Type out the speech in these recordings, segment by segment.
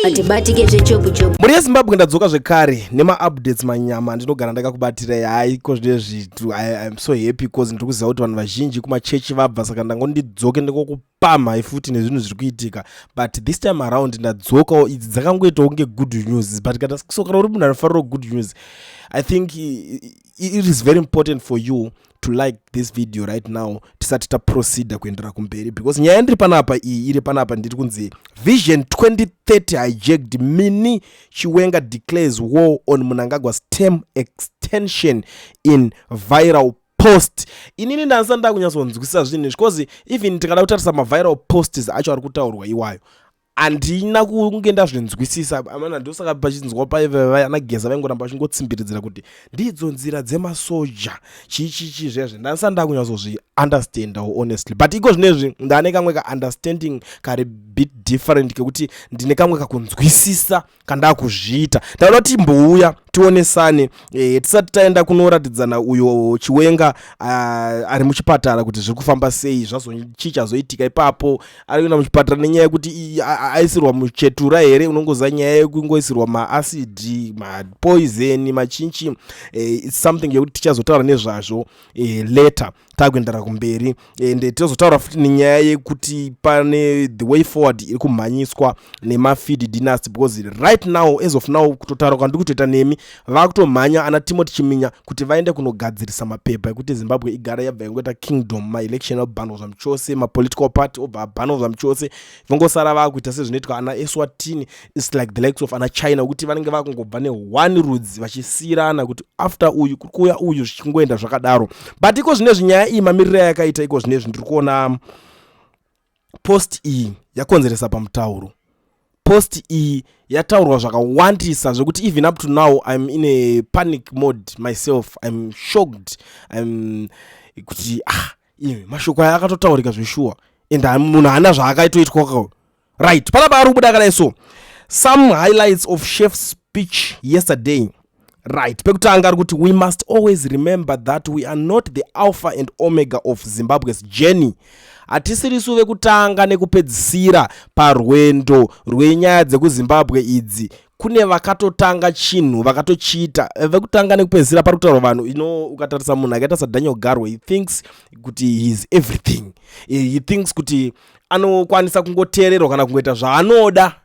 Atibatike zvechopu-chopu. Mhuri yeZimbabwe, ndadzoka zvekare nemaupdates manyama andinogara ndakakubatirai. Haiko zvinezvi I'm so happy because ndiri kuziva kuti vanhu vazhinji kumachechi vabva, saka ndangondidzoke ndingokupamhai futi nezvinhu zviri kuitika. But this time around ndadzokawo, idzi dzakangoitawo kunge good news, but kana so kana uri munhu anofarirawo good news, I think it is very important for you to like this video right now tisati taproceeda kuendera kumberi, because nyaya ndiri panapa iyi iri panapa ndiri kunzi Vision 2030 hijacked, Mini Chiwenga declares war on Mnangagwa's term extension in viral post. Inini ndandisati ndakunyatsonzwisisa zvinhu izvi, because even tikada kutarisa maviral posts acho ari kutaurwa iwayo, handina kunge ndazvinzwisisa amana. Ndosaka pachinzwa paivanageza vaingoramba vachingotsimbiridzira kuti ndidzo nzira dzemasoja, chichichi zvezve. Ndandisati ndakunyatsozviunderstandawo honestly, but iko zvinezvi ndane kamwe kaunderstanding kari bit different, kekuti ndine kamwe kakunzwisisa kandakuzviita. Ndauda kuti timbouya tionesane tisati taenda kunoratidzana uyo Chiwenga ari muchipatara kuti zviri kufamba sei, chii chazoitika ipapo. Ari kuenda muchipatara nenyaya yekuti aisirwa muchetura here? Unongoziva nyaya yekungoisirwa maacid, mapoison, machinchi. It's something yekuti tichazotaura nezvazvo later takuendera kumberi. Ende tizotaura futi nenyaya yekuti pane the way forward iri kumhanyiswa nemafeed dynasty, because right now, as of now, kutotaura kwandiri kutoita nemi, vakutomhanya ana Timothy Chiminya kuti vaende kunogadzirisa mapepa ekuti Zimbabwe igare yabva yangoita kingdom. Maelection abhanwa zvamuchose, mapolitical party obva abhanwa zvamuchose, vongosara vakuita sezvinoitwa ana Eswatini. It's like the likes of ana China, kuti vanenge vakungobva neone rudzi vachisiyirana kuti after uyu kuri kuuya uyu, zvichingoenda zvakadaro. But iko zvinezvi nyaya iyi mamiriro ayakaita iko zvinezvi, ndiri kuona post iyi yakonzeresa pamutauro. Post iyi yataurwa zvakawandisa zvekuti even up to now I'm in a panic mode myself. I'm shocked, I'm kuti ah, imi mashoko aya akatotaurika zveshuwa and munhu haana zvaakaitoitwa kao. Right, panapa ari kubuda akadai so: some highlights of chef's speech yesterday. Right, pekutanga ari kuti, "We must always remember that we are not the alpha and omega of Zimbabwe's journey." Hatisirisu vekutanga nekupedzisira parwendo rwenyaya dzekuZimbabwe idzi. Kune vakatotanga chinhu, vakatochiita. Vekutanga nekupedzisira pari kutaurwa vanhu ino. Ukatarisa munhu akaita saDaniel Garwe, he thinks kuti he is everything. He thinks kuti anokwanisa kungoteererwa kana kungoita zvaanoda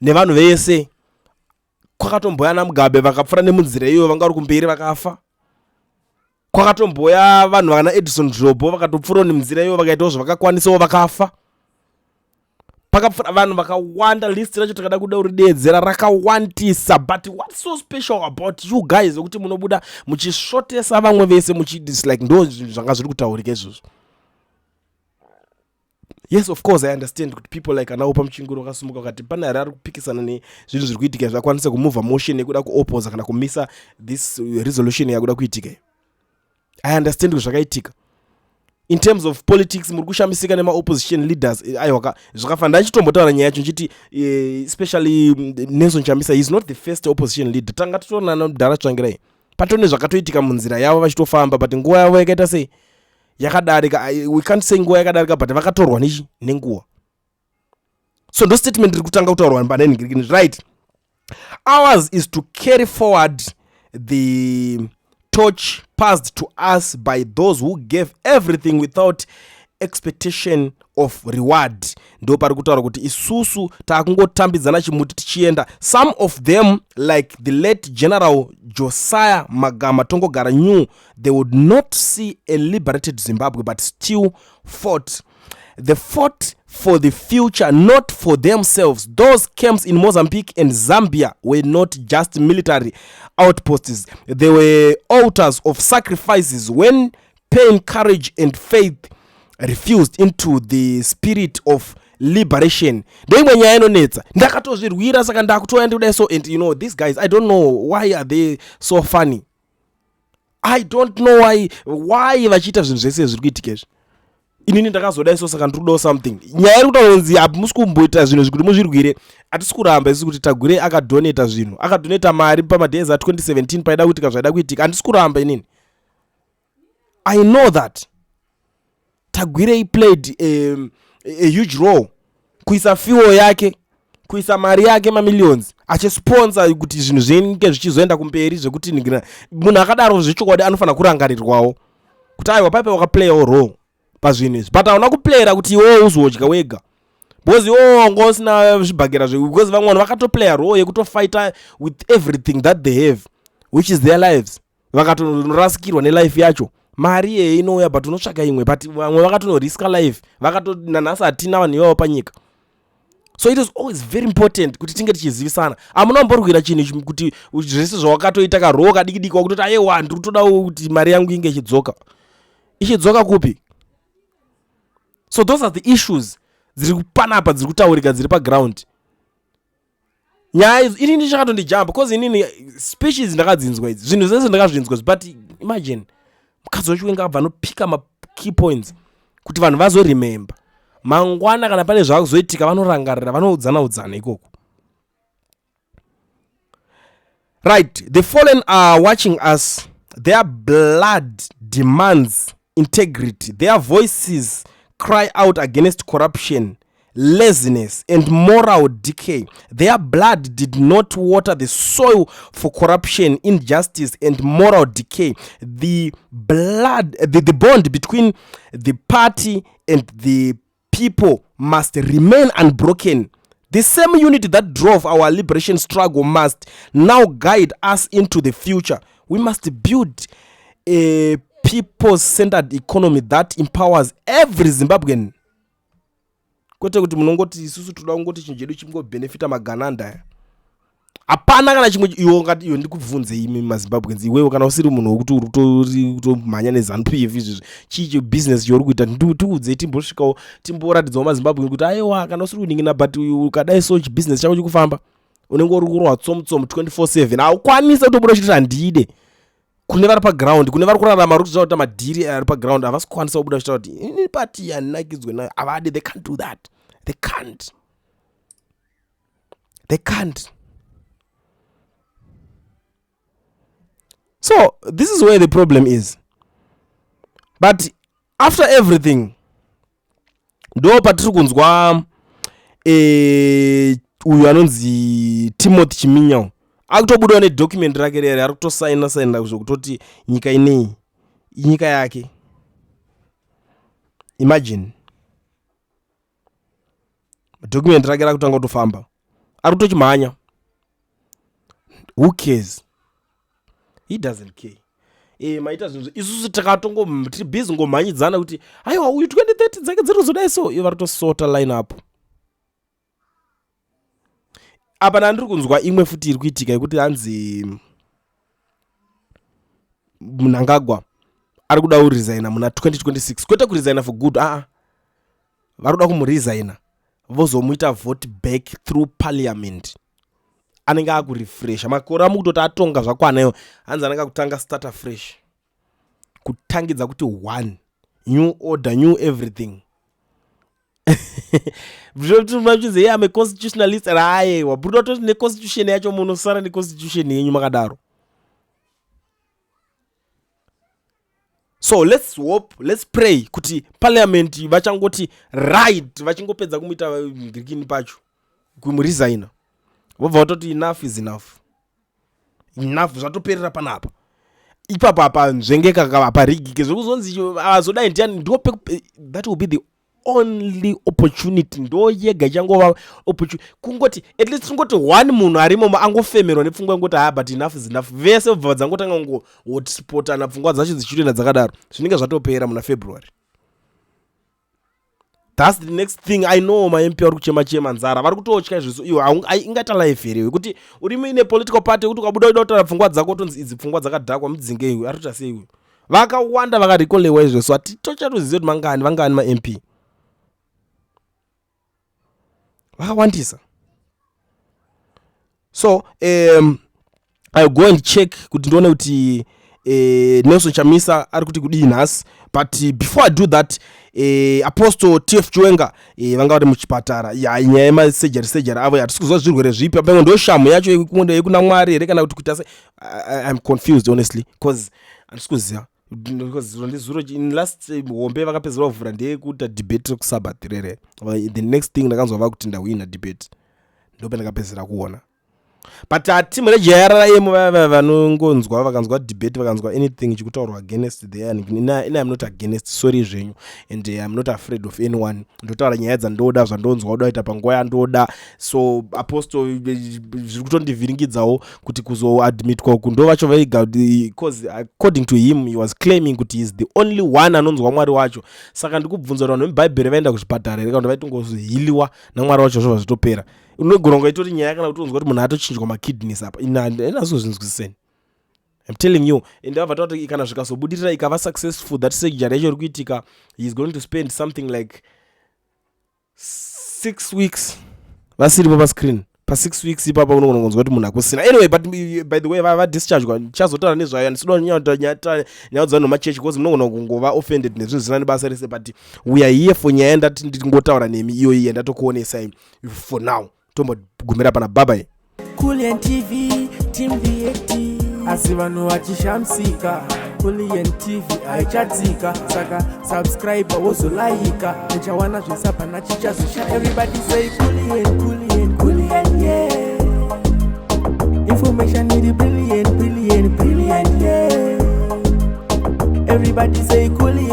nevanhu vese. Kwakatomboya naMugabe vakapfuura nemunzira iyoyo, vanga vari kumberi, vakafa. Kwakatomboya vanhu vakana Edison Zvobgo, vakatopfuurawo nemunzira iyoyo, vakaitawo zvavakakwanisawo, vakafa. Pakapfuura vanhu vakawanda, list racho takada kuda kurideedzera rakawandisa. But what's so special about you guys ekuti munobuda muchisvotesa vamwe vese muchidislike? Ndo zvinhu zvanga zviri kutaurika izvozvo. Yes, of course, I understand kuti people like ana Oppah Muchinguri vakasumuka vakati pane hari ari kupikisana nezvinhu zviri kuitika, zvakwanisa kumuvha motion yekuda kuopposa kana kumisa this resolution yakuda kuitika. I understand kuti zvakaitika in terms of politics. Muri kushamisika nemaopposition leaders. Aiwa, zvakafanira. Ndachitombotaura nyaya yacho nchiti especially Nelson Chamisa is not the first opposition leader. Tanga totoonana mudhara Tsvangirai, patone zvakatoitika munzira yavo vachitofamba, but nguva yavo yakaita sei? Yakadarika. We can't say nguva yakadarika, but vakatorwa nechi nenguva. So ndo statement iri kutanga kutaurwa panenhingirikini. Right, "Ours is to carry forward the torch passed to us by those who gave everything without expectation of reward." Ndo pari kutaura kuti isusu taakungotambidzana chimuti tichienda. "Some of them, like the late General Josiah Magama Tongogara, knew they would not see a liberated Zimbabwe but still fought. They fought for the future, not for themselves. Those camps in Mozambique and Zambia were not just military outposts. They were altars of sacrifices when pain, courage and faith refused into the spirit of liberation." Ndoimwe nyaya inonetsa. Ndakatozvirwira, saka ndakutouya ndikudai so. And you know these guys, I don't know why are they so funny. I don't know why vachiita zvinhu zvese zviri kuitika izvi. Inini ndakazodai so, saka ndiri kudawo something. Nyaya iri kutaura kunzi hamusi kumboita zvinhu zvekuti muzvirwire. Hatisi kuramba isi kuti Tagwirei akadonata zvinhu, akadonata mari pamadays a2017 paida kuitika zvaida kuitika. Handisi kuramba inini. I know that Tagwirei played a huge role kuisa fuel yake. Kuisa mari yake mamillions achisponsa kuti zvinhu zvinge zvichizoenda kumberi zvekuti munhu akadaro zvechokwadi anofanira kurangarirwawo kuti aiwa paipa wakaplayawo role pazvinhu izvi, but hauna kuplayera kuti iwewo uzodya wega because iwewo wanga usina zvibhakera zve, because vamwe vanhu vakatoplaya role yekutofighta with everything that they have, which is their lives. Vakatorasikirwa nelife yacho. Mari iyeye inouya, but unotsvaka imwe, but vamwe vakatonoriska life vakato nanhasi hatina vanhu ivavo panyika. So it is always very important kuti tinge tichizivisana. Hamuna kumborwira chinhu kuti zvese zvawakatoita karoo kadiki diki wakutoti aiwa, ndiri kutoda kuti mari yangu inge ichidzoka. Ichidzoka kupi? So those are the issues dziri panapa, dziri kutaurika, dziri paground. Nyaya idzi inini chakatondijamba because inini speeches ndakadzinzwa idzi, zvinhu zvese ndakazvinzwa, but imagine mukadzi waChiwenga abva anopika makey points kuti vanhu vazoremember mangwana kana pane zvakuzoitika, vanorangarira, vanoudzana udzana ikoko. Right, the fallen are watching us. Their blood demands integrity. Their voices cry out against corruption, laziness and moral decay. Their blood did not water the soil for corruption, injustice and moral decay. The blood, the bond between the party and the people must remain unbroken. The same unity that drove our liberation struggle must now guide us into the future. We must build a people centered economy that empowers every Zimbabwean, kwete kuti munongoti isusu toda kungoti chinhu chedu chingobhenefita magananda aya. Hapana kana chimwe. Iwe ungati iwe ndikubvunze imi maZimbabweans, iwewe kana usiri munhu wekuti uri kutomhanya neZANU PF izvizvi, chii chebusiness chauri kuita? Tiudze timbosvikawo, timboratidzawo maZimbabwean kuti aiwa, kana usiri kuningina, but ukadai so chibusiness chako chikufamba, unenge uri kurwa tsomutsomu 24/7, haukwanisi kutobuda uchiti handide. Kune vari paground, kune vari kurarama, vari kuziva kuti madhiri ari paground, havasi kukwanisa kubuda vachitaura kuti ini pati handinakidzwe nayo. Havadi. They can't do that. They can't, they can't. So this is where the problem is. But after everything, ndo patiri kunzwa uyu anonzi Timothy Chiminya akutobudawo nedocument rake rere ari kutosaina saina zvekutoti nyika inei inyika yake. Imagine, document rake rakutanga kutofamba, ari kutochimhanya. Who cares? He doesn't care. Maita zvinhu isusu takatongo tiri busy ngomhanyidzana kuti aiwa, uyu 2030 dzake dziri kuzodai. So ivo vari kutosota line up apa. Nandiri kunzwa imwe futi iri kuitika yekuti hanzi Mnangagwa ari kuda kuresigna muna 2026, kwete kuresigna for good. Aa, vari kuda kumuresigna vozomuita vote back through parliament. Anenge akurefresha makore amukutoti atonga zvakwanayo. Hanzi anenge akutanga starter fresh, kutangidza kuti one new order, new everything. Zvotimachizi am a constitutionalist. Aiwa, buda toti neconstitution yacho, munosara neconstitution yenyu makadaro. So let's hope, let's pray kuti parliament vachangoti right, vachingopedza kumuita ngirikini pacho, kumuresigna, vobva vatoti enough is enough, enough, zvatoperera panapa ipapa. Apa nzvengeka, aparigike zvekuzonzi azodai ndiani. Ndo that will be the only opportunity, ndo yega ichangova opportunity kungoti at least kungoti one munhu arimomo angofemerwa nepfungwa yengoti ha, but enough is enough. Vese vobva dzangotanga kungotspotana, pfungwa dzacho dzichitoenda dzakadaro, zvinenge zvatopera muna February. That's the next thing I know. MaMP vari kuchema chema nzara, vari kutotya izvozvo. Iwe ingaita life here yekuti uri muine political party yekuti ukabuda uida kutaura pfungwa dzako, utonzi idzi pfungwa dzakadhakwa, mudzinge iwe? Ari kuita sei iwe? Vakawanda vakarikolewa izvozvo, hatitochatoziva kuti mangani, vangani maMP vakawandisa. So I'll go and check kuti ndione kuti Nelson Chamisa ari kuti kudii nhasi. But before I do that, Apostle TF Chiwenga vanga vari muchipatara. Ya, nyaya yemasurgery surgery avo, hatisi kuziva zvirwere zvipi. Pamwe ndo shamu yacho yekuna Mwari here kana kuti kuita se I'm confused honestly, because handisi kuziva, because zuro ndizuro in last hombe vakapedzera kuvhura ndeyekuita debate rekuSabbath rere. The next thing ndakanzwa vakuti ndawina debate. Ndopandakapedzisira kuona, but team reJRM vaya vanongonzwa, vakanzwa debate, vakanzwa anything chikutaurwa against the, ina I'm not against, sorry zvenyu, and I'm not afraid of anyone. Ndotaura nyaya dzandoda, zvandonzwa uda kuita panguva yandoda. So apostle, zviri kutondivhiringidzawo kuti kuzoadmitwa uku ndo vacho vaiga, because according to him, he was claiming kuti he is the only one anonzwa Mwari wacho. Saka ndikubvunza kuti vanhu vemubhaibheri vaenda kuzvipatara here, kana kuti vaitongohealiwa naMwari wacho zvobva zvitopera? Unogona kunga itori nyaya, kana kutonzwa kuti munhu atochinjwa makidneys apa. Inazozvinzwisiseni, I'm telling you. And vabva takuti kana zvikazobudirira, ikava successful, that surgery yacho iri kuitika, he is going to spend something like 6 weeks vasiripo pascreen. Pa6 weeks ipapa unogona kunzwa kuti munhu akusina. Anyway, but by the way, vadischargwa, ndichazotaura nezvayo. Handisida nyaya dzavanhu vemachechi, because munogona kungova offended nezvinhu zvisina nebasa rese, but we are here for nyaya yandati ndingotaura nemi iyoyi yandatokuonesai. For now tombogumira pana. Babai. Kulian TV, Team VAT. Asi vanhu vachishamisika, Kulian TV haichatsika. Saka subscribe, wozolaika, uchawana zvese, hapana chichazosha. Everybody say Kulian, Kulian, Kulian, yeah. Information iri brilliant, brilliant, brilliant, yeah. Everybody say Kulian.